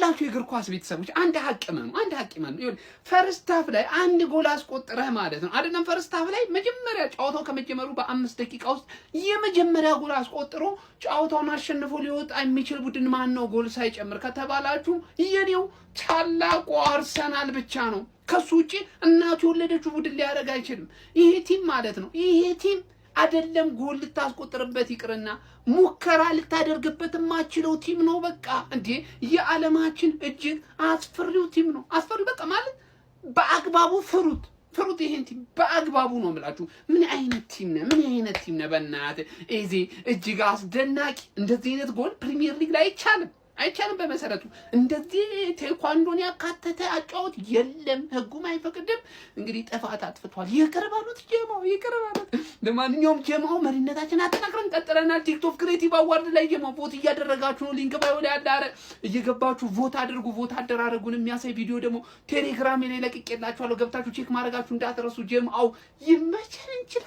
ይኸውላችሁ የእግር ኳስ ቤተሰቦች አንድ ሀቅ መኑ፣ አንድ ሀቅ መኑ። ይኸውልህ first half ላይ አንድ ጎል አስቆጥረህ ማለት ነው አይደለም? First half ላይ መጀመሪያ ጨዋታው ከመጀመሩ በ5 ደቂቃ ውስጥ የመጀመሪያ ጎል አስቆጥሮ ጨዋታውን አሸንፎ ሊወጣ የሚችል ቡድን ማን ነው ጎል ሳይጨምር ከተባላችሁ የኔው ታላቁ አርሰናል ብቻ ነው። ከሱ ውጭ እናቱ የወለደችው ቡድን ሊያደርግ አይችልም። ይሄ team ማለት ነው፣ ይሄ team አይደለም ጎል ልታስቆጥርበት ይቅርና ሙከራ ልታደርግበት የማትችለው team ነው። በቃ እንዴ፣ የዓለማችን እጅግ አስፈሪው team ነው። አስፈሪው በቃ ማለት በአግባቡ ፍሩት፣ ፍሩት። ይሄን team በአግባቡ ነው የምላችሁ። ምን አይነት team ነው? ምን አይነት team ነው? በእናትህ ኤዜ እጅግ አስደናቂ። እንደዚህ አይነት ጎል ፕሪሚየር ሊግ ላይ አይቻልም፣ አይቻልም። በመሰረቱ እንደዚህ ቴኳንዶን ያካተተ አጫወት የለም፣ ህጉም አይፈቅድም። እንግዲህ ጥፋት አጥፍቷል። ይቅር በሉት ጀማው፣ ይቅር በሉት። ለማንኛውም ጀማው መሪነታችን አጠናክረን ቀጥለናል። TikTok Creative Award ላይ ጀማው vote እያደረጋችሁ ነው። Link bio ላይ አለ። ኧረ እየገባችሁ vote አድርጉ። Vote አደራረጉን የሚያሳይ ቪዲዮ ደግሞ ቴሌግራም ላይ ለቅቄላችኋለሁ። ገብታችሁ check ማድረጋችሁ እንዳትረሱ። ጀማው ይመቸን፣ እንችላለን።